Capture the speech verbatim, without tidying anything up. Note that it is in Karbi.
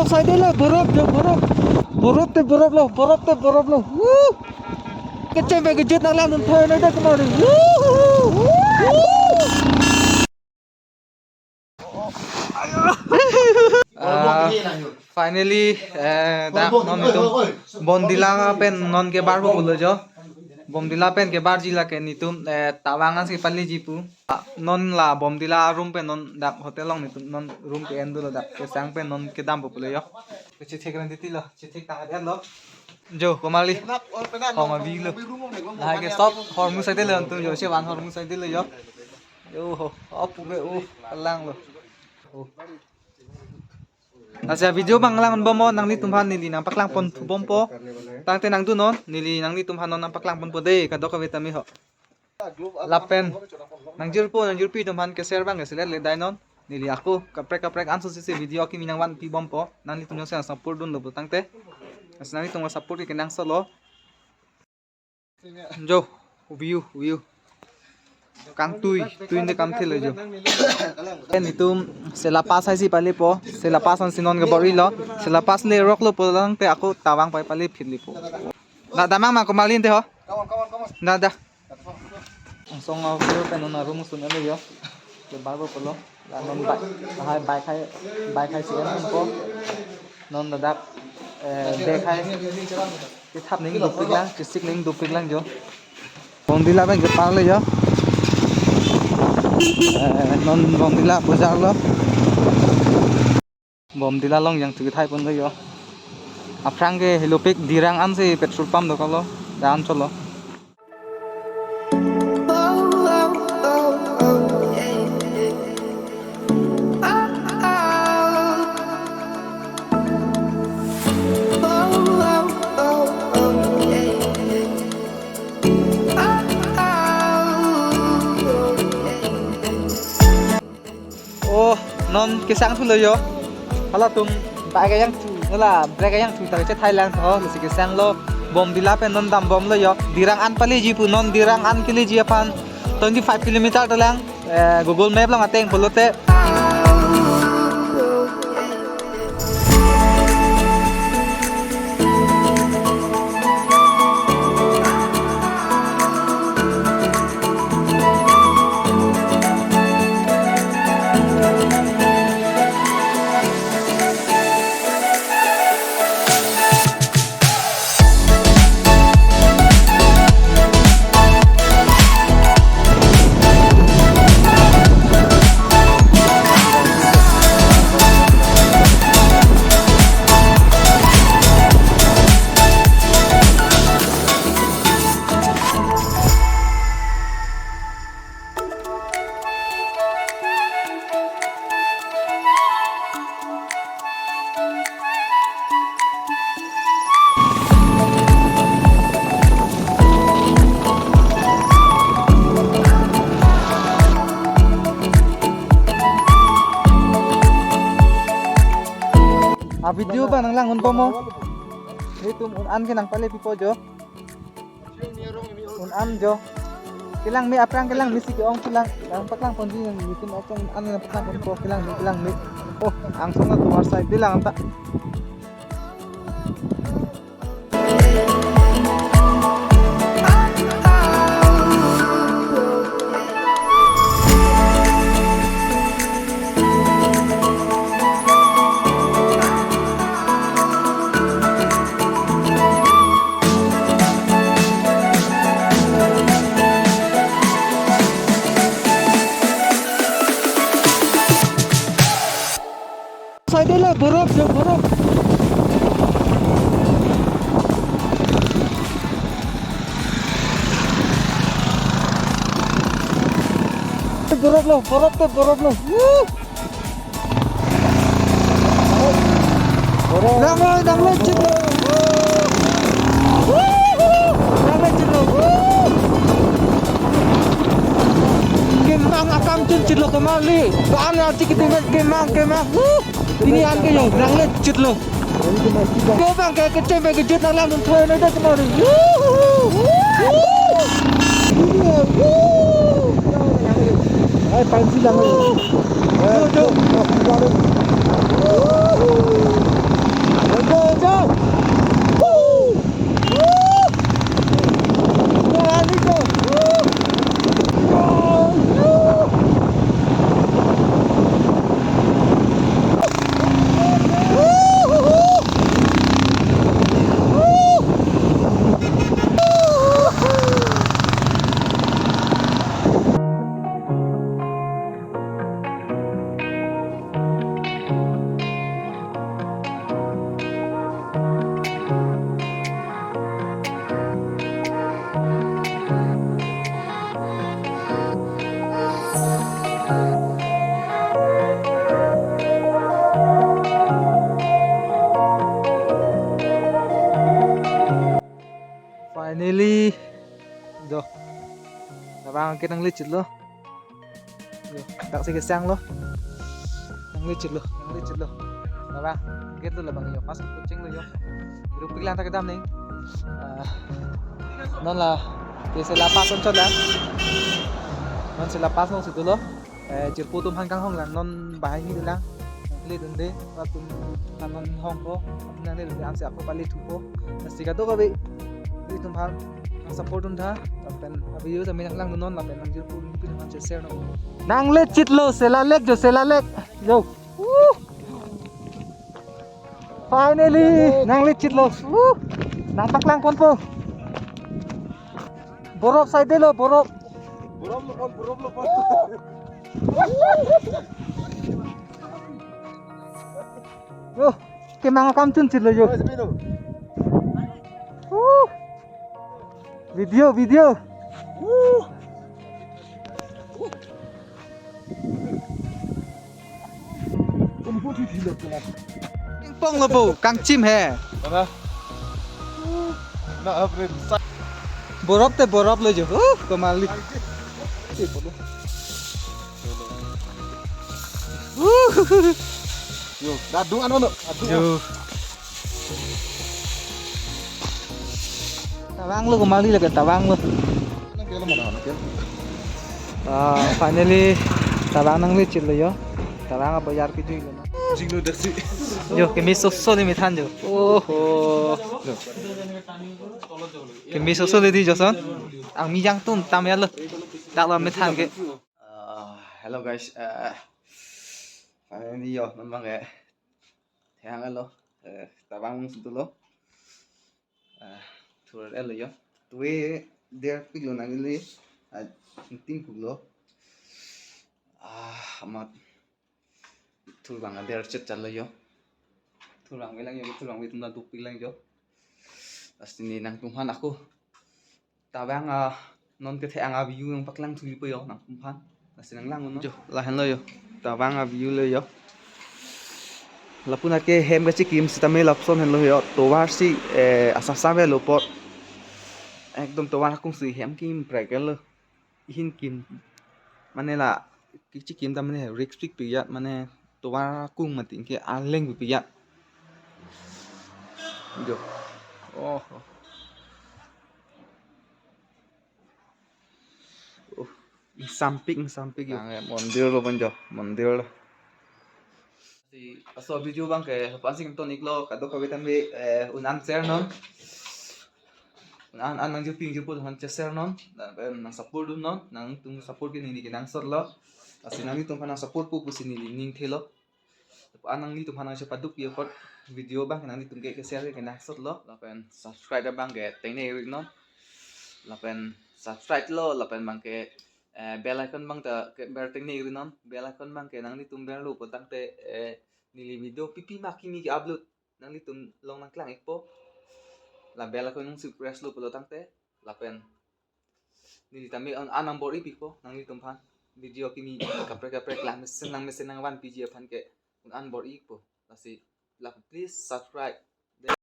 Side lo, borop jo, borop. Borop te borop lo, borop te borop lo. Woo! Kecheng pen kejut nanglang dun thoi noi dak kemari. Woo! Woo! Ah, finally, eh, dak non itum Bomdila pen non kebarpo pulo jo. Bomdila pen kebarji lake netum, eh, Tawang ansi paleji pu. Ah, non la Bomdila room pen non dak hotel along netum non room ke-en dunlo, dak kesang pen non kedampo pulo jo. Kechethek ran titi lo, chethek tang adet lo. Jo, komarli. Hong abi lo. Lahai ke stop, hormu side lo antum jo, chevan hormu side lo jo. Jo ho, apu ke, oh, kelang lo. Oh. Lasi video abang langdun bomnon, nanglitum aphan neli nangpaklang pon thu bompo. Tangte nangdunnon, neli nanglitum aphan non nangpaklang ponpo dei, kadokave tame ho. Lapen nangjirpo nangjirpi atum aphan ke-share abang ke-share le dainon. Neli ako kaprek kaprek anso sisi video kimi nangvanpi bompo. Nanglitum jongsi nang support dunlo pulotangte, lasi nanglitum a-support ke kenangsot lo. Jo, view, view. Kangtui, tui ne kamthelo jo. Netum Sela Pass haisi palepo, Sela Pass ansi non kebor-ilo. Sela Pass lerok lo pulotangte ako Tawang pai pale phitlipo. Da, damnang ma komarli ante ho? Da, da. Angsong a-view pen non a-room sun-etlo jo. Kebarpo pulo. La non bike, lahai bike hai, bike hai si-en ponpo. Non ladak, eh, bag hai kethap ning dopiklang, kesik ning dopiklang jo. Bomdila pen keparlo jo. Eh, non Bomdila bojar lo. Bomdila longjang thu kethai ponlo jo. Aphrang ke helopik Dirang ansi petrol pump dokoklo. Dan cholo. Oh, non kesang thulo jo. Halatum bike ajang thu, hala brake ajang thu ta kechethailang ho, lasi kesanglo. Bomdila pen non dambomlo jo. Dirang an paleji pu, non Dirang an keleji aphan twenty-five kilometer dolang. Eh, Google Map along ateng pulote. A-video abang nanglang un bomnon. Netum un-an ke nangpale pipo jo. Un-an jo. Kelang me, aphrang kelang mesi ke-ong kelang. Nangpaklang ponji nangtum atum un-an nangpaklang ponpo, kelang me, kelang me. Oh, angsong atum arsai bilang ta. Side lo, borop jo, borop. Borop lo, borop te borop lo. Woo! Borop. Nanglo, nanglo chitlo. Woo! Nanglo chitlo. Woo! Kemang akam chun chitlo komarli. Ba-an arti kiting kemang, kemang. Woo! Pini an ke jo, nanglo chitlo. Ko abang ke kecheng pen kejut nanglang dun thoi noi dak kemari. Hai, pansi lang. Jo, jo. Ang ke nangli chitlo. Yo, dak si kesang lo. Nangli chitlo, nangli chitlo. Baba, gate lo labang yo, pas kuching lo yo. Rupik lang ta kedam ning. Ah, non la, ke si la pass on chot lang. Non si la pass nong si dolo. Eh, jirpo atum aphan kanghong lang, non bahai ni lang. Nangkele dunde, atum aphan non hongpo, atum nangle dunde, ansi ako pali thupo. Lasi kadokave, atum aphan nang support dun tha, lapen a-video tame nanglang dun non, lapen nang jirpo atum aphan share non. Nangli chitlo, Sela Lake jo, Sela Lake. Jo. Woo! Finally, nangli chitlo. Woo! Nangpaklang ponpo. Borop side lo, borop. Borop lo pon, borop lo pon. Yo, kemang akam chun chitlo yo. Woo! Video, video. Woo! Pingpong lo bo, kangchim he. Mana? Na apre. Borop te borop lo jo. Uh, kemali. Uh. Yo, dadung ano no? Adung. Yo. Tawang lo kemali lagi, tawang lo. Nang kelo mana, nang kelo. Ah, finally, tawang nangli chitlo yo. Tawang abayar kejui lo na. Jingno daksi. Yo, kemi soso ni methan jo. Oho. Kemi soso le di joson. Ang mi jang tun tam ya lo. Dak lo methan ke. Ah, hello guys. Ah, finally yo, non abang ke. Thang lo. Eh, tawang si dolo. Ah, thur el yo. Tue der pik lo nangli. Ah, ting pik lo. Ah, amat. Thur abang der chet chalo yo. Thur abang velang yo, thur abang ve atum ta duk pik lang yo. Lasi ne nangtum aphan ako. Tawang a non kethe ang a-view nangpaklang thuji po yo nangtum aphan. Lasi nanglang non. Jo, lahenlo yo. Tawang a-view lo yo. Lapu nat ke hem kachikim sitame lapuson henlo yo. Tovar si, eh, asap sap lo apot. Ekdom tovar akung si hem kimprek lo. Ihin kim. Mane la kechikim ta mane risk pikpik ya, mane tovar akung mati ke aleng pikpik ya. Jo. Oh. Oh, ingsampik, ingsampik yo. Ang, eh, mondir lo pon jo, mondir lo. Si, laso video abang ke, lapu-an si kangton iklo, kadokave tame, eh, un-an share non. Un-an, an nang jupi jupo aphan share non, lapen nang support dun non, nangtum support ke neli kenangsot lo. Lasi nanglitum aphan nang support po pusi neli ning thelo. Lapu-an nanglitum aphan nang chepaduk yo apot video abang nanglitum ke share ke kenangsot lo. Lapen subscribe abang ke tengne ri non. Lapen subscribe lo, lapen abang ke, eh, bell icon abang ta ke ber tengne ri non. Bell icon abang ke nanglitum berlo pulotangte, eh, neli video pipi ma kimi ke-upload nanglitum along nangklang ikpo. La bell icon nung si press lo pulotangte. Lapen neli tame an, an nang bor-i pikpo nanglitum aphan. Video kimi kaprek kaprek lang mesen lang mesen nangvanpiji aphan ke un-an bor-i ikpo. Lasi, la please subscribe.